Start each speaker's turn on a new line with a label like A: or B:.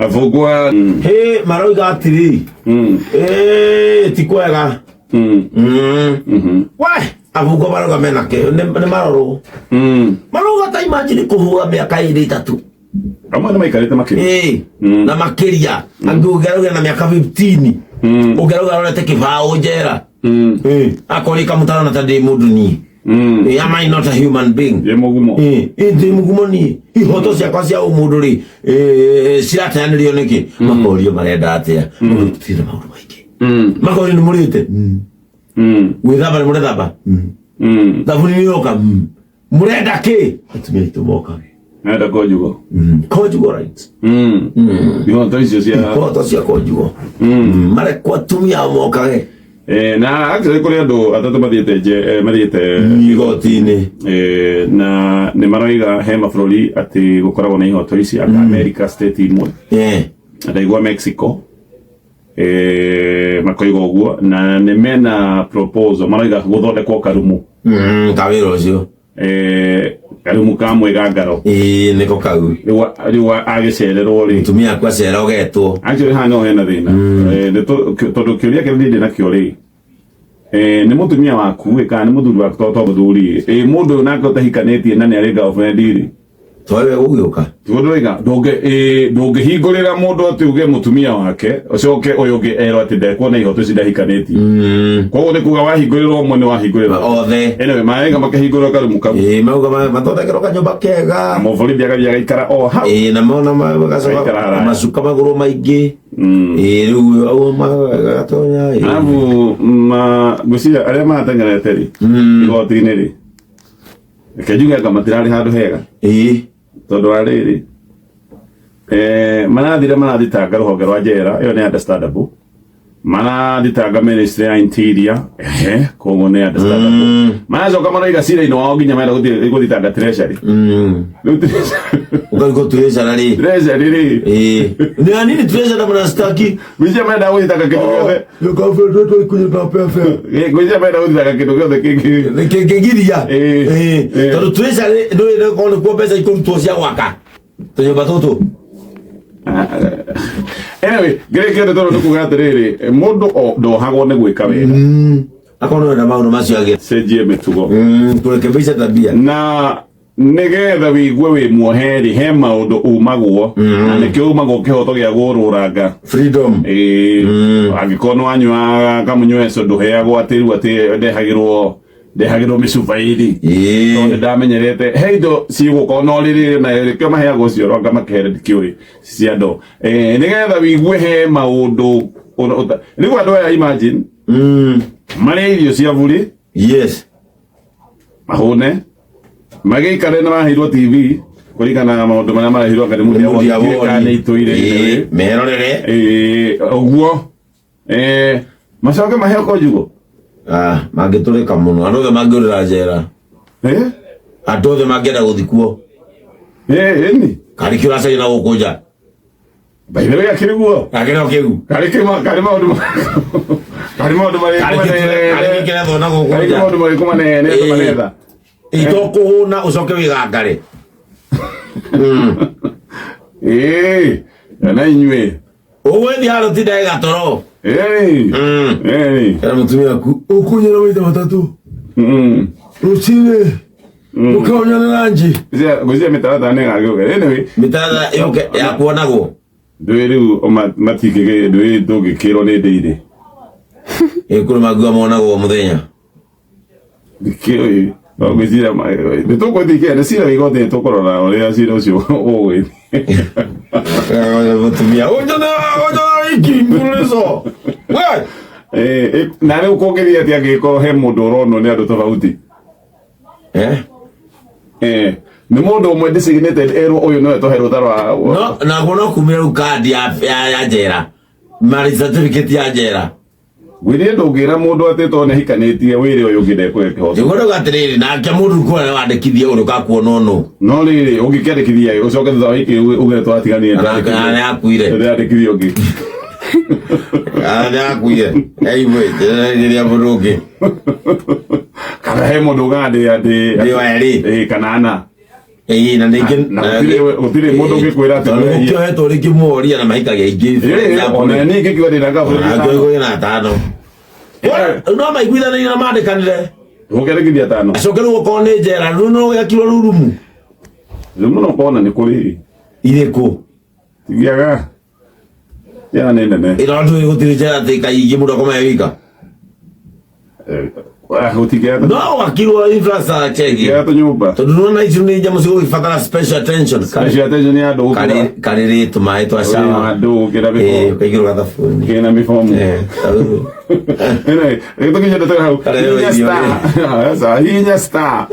A: Abungwa.
B: Hĩ, maroiga atĩrĩ, ĩĩ, ti kwega. We abungwa marauga mena kĩ nĩ marorwo. Marauga ta imagine kũhũra mĩaka ĩrĩ ĩtatũ.
A: Amwe nĩ maikarĩte makĩria.
B: Ĩĩ, na makĩria angĩ ũngĩarauga na mĩaka 15, ũngĩarauga arorete kĩbaũ njera. Ĩĩ, akorwo kamũtarana ta ndĩ mũndũ niĩ. Ĩĩ, am I not a human being?
A: Ndĩ mũgumo.
B: Ĩĩ, ĩĩ, ndĩ mũgumo niĩ. Ihoto ciakwa cia ũmũndũ rĩ, ĩĩ, cirateanĩrio nĩkĩ? Makorio marenda atĩa? Tũtirĩ maũndũ maingĩ. Makorio nĩ mũrĩte? Gwĩthamba nĩ mũrethamba? Thabuni nĩ yoka? Mũrenda kĩ? Atumia aitũ mokage.
A: Nenda konjugo.
B: Conjugal rights.
A: Ihoto icio cia
B: Ihoto cia conjugal. Marekwo atumia ao mokage.
A: Eh, na actually kũrĩ andũ atatũ mathiĩte nje mathiĩte
B: igoti-inĩ.
A: Na nĩ maroiga he mabũrũri atĩ gũkoragwo na ihoto ici anga America state imwe, ndaigua Mexico, makoiga ũguo, na nĩ mena proposal maroiga gũthondekwo karumu.
B: Kawĩra ũcio.
A: Karumu ka mwĩgangaro.
B: Ĩĩ, nĩko kau.
A: Rĩu agĩcererwo rĩ,
B: Mũtumia aku acera ũgetwo.
A: Actually haha no hena thĩna. Tondũ kĩũria kĩrĩa niĩ ndĩ nakĩo rĩ, nĩ mũtumia waku ĩ kana nĩ mũthuri waku? Tondũ to mũthuri ĩ mũndũ ũyũ nake ũtahikanĩtie na nĩ arĩ girlfriend rĩ,
B: Towe gũgĩũka.
A: Tiguo ndĩroiga, ndũngĩhingũrĩra mũndũ atĩ uge mũtumia wake, ũcoke ũyũ ũngĩ erwo atĩ ndekuona ihoto ici, ndahikanĩtie. Koguo nĩ kuga wahingũrĩrwo ũmwe nĩ wahingũrĩrwo
B: othe.
A: Anyway, maraiga makĩhingũrĩrwo karumu kau.
B: Ĩĩ, mauga mathondekerwo kanyũmba kega.
A: Mũborithi agathiĩ agaikara o hau.
B: Ĩĩ, na mona
A: Gaikara
B: magacoka
A: haraya.
B: macuka magũrũ maingĩ. Ĩĩ, rĩu au magatonya, ĩĩ.
A: Arabu ma ngwĩciria arĩa marateng'erete rĩ igoti-inĩ rĩ, reke njuge anga matirarĩ handũ hega. Tondũ wa rĩrĩ, marathire marathitanga rũhonge rwa njera, ĩyo nĩ understandable. Marathitanga ministry ya interior, ehe, koguo nĩ understandable. Maracoka maroiga cira-inĩ wao nginya marenda gũthitanga treasury. Rĩu
B: Ũkarigwo treasury rĩ.
A: Treasury rĩ.
B: Ĩĩ. Ni nini treasury mnastaki?
A: Ngwĩciria marenda gũthitanga kĩndũ gĩothe. Ngwĩciria marenda gũthitanga kĩndũ gĩothe kĩngĩ.
B: Kĩngĩgiria.
A: Ĩĩ. Ĩĩ.
B: Tondũ treasury ndũĩ nĩkorwo nĩkuo mbeca ikũrutwo cia gwaka tũnyũmba tũtũ.
A: Anyway, ngĩrĩkia nĩ tondũ nĩ kuga atĩrĩrĩ, mũndũ ndohagwo nĩ gwĩka wega.
B: Akorwo nĩwenda maũndũ macio agĩ
A: cenjie mĩtugo.
B: Kurekebisha tabia.
A: Na nĩgetha wĩigue wĩ muohe rĩ, he maũndũ umagwo, na nĩkĩo umagwo kĩhoto gĩa gũrũranga.
B: Freedom.
A: Ĩĩ, angĩkorwo nĩ wanyua kamũnyweco, ndũheagwo atĩ rĩu atĩ ndehagĩrwo mĩcuba ĩrĩ. Tondũ nĩ ndamenyerete he indo cigũka no rĩrĩ na rĩkĩo maheagwo ũcio rwanga makĩhere ndikĩũĩ cia andũ. Nĩgetha wĩigue he maũndũ rĩu andũ aya, imagine, marĩa irio cia buri, mahũne, magĩikare nĩ maheirwo TV kũringana na maũndũ marĩa marehirwo anga nĩ
B: Mũthia
A: mũthia
B: woni.
A: kana nĩ itũire.
B: Ĩĩ, merorere.
A: Ĩĩ, ũguo. Macoke maheo konjugo.
B: Ah, mangĩtũrĩka mũno andũ othe mangĩũrĩra njera.
A: Eh?
B: Andũ othe mangĩenda gũthikuo.
A: Eh, ĩni.
B: Karĩ kĩ ũracaria na gũkũ nja?
A: By the way, akĩrĩ guo.
B: Karĩ no kĩu.
A: Karĩ kĩ karĩ maũndũ marĩkũ
B: Karĩ kĩ
A: manene?
B: karĩ kĩ kĩrethwo na gũkũ
A: Karĩ kĩ
B: nja?
A: maũndũ marĩkũ manene andũ
B: Ĩĩ.
A: maretha?
B: Ito kũhũna ũcoke wĩgangare.
A: Ĩĩ, na inyuĩ.
B: Ũgwĩthiĩ handũ tinda gatoro.
A: Ĩĩ. Ĩĩ.
B: Era mũtumia waku ũkũnyona maita matatũ rũcinĩ, ũkaonyana na nji.
A: Ngwĩciria mĩtaratara nĩ ĩgagĩũka. Anyway,
B: Mĩtaratara yũke ya kuonagwo.
A: Ndũĩ rĩu matingĩgĩ ndũĩ ndũngĩkĩrwo nĩ ndĩirĩ.
B: Ĩ, kũrĩ mangiuga monagwo mũthenya.
A: Ndikĩũĩ. No ngwĩciria nĩ tũgũthiĩ nĩ cira wa igoti, nĩ tũkũrora ũrĩa cira ũcio ũgũgĩthiĩ.
B: Mũtumia ũnjona ũnjona iki mbulizo we.
A: Na rĩu kũngĩthiĩ atĩa angĩkorwo he mũndũ ũronwo nĩ andũ tofauti?
B: Eh?
A: Nĩ mũndũ ũmwe designated erwo ũyũ nĩwe tũhe rũtha rwa
B: No naguo no kumĩra rĩu kandi ya njera, marriage certificate ya njera.
A: Ngwĩrire ndũngĩra mũndũ atĩ tondũ nĩ ahikanĩtie wĩre ũyũ ũngĩ ndekũhe kĩhoto.
B: Nĩguo ndauga atĩrĩrĩ, nake mũndũ kuona wandĩkithie ũrĩ ũkakuona ũnũ.
A: No rĩrĩ, ũngĩkĩandĩkithia ũcoke thutha wa wiki uge twatiganire,
B: Nĩ akuire.
A: ndĩrandĩkithia ũngĩ.
B: Nĩ akuire eiwe rĩrĩa mũndũ ũngĩ.
A: Kana he mũndũ ugaga ndĩ
B: Ndĩ wa erĩ.
A: Ĩĩ, kana ana.
B: Ĩĩ, na ningĩ
A: Na gũtirĩ mũndũ ũngĩkwĩra atĩ
B: tondũ
A: wee-
B: gũkĩohetwo rĩngĩ mworia na mahikagia aingĩ. For
A: Ĩĩ,
B: example,
A: ona niĩ ingĩkiuga ndĩna girlfriend
B: ona
A: ithano.
B: angĩkorwo na atano. No maiguithanĩire na mandĩkanĩre.
A: Gũkĩrĩkithia atano.
B: Acoke rĩu okorwo nĩ njera rĩu no gĩakirwo rĩu rumu.
A: Rĩu mũno ũkona nĩ kũrĩ.
B: Irĩkũ?
A: Tigiaga. Njera nĩ nene.
B: Ĩno ndũĩ gũtirĩ njera atĩ kaingĩ mũndũ akomaga wika.
A: Gũtikĩaga
B: No gwakirwo infrastructure ĩngĩ.
A: tũnyũmba.
B: Tondũ nĩwona icio nĩ nyamũ cigũgĩbatara special attention.
A: Special attention ya andũ gũkĩra.
B: Karĩrĩ tũmaĩ twa shower.
A: Andũ gũkĩra
B: Ĩĩ,
A: mĩbomu.
B: ũkaigĩrwo gathabuni.
A: Kĩna mĩbomu.
B: Eh, tarĩu.
A: Anyway, reke tũkinye ndeto hau.
B: Karehwo
A: Hihinya
B: irio
A: star. Aca, hihinya star.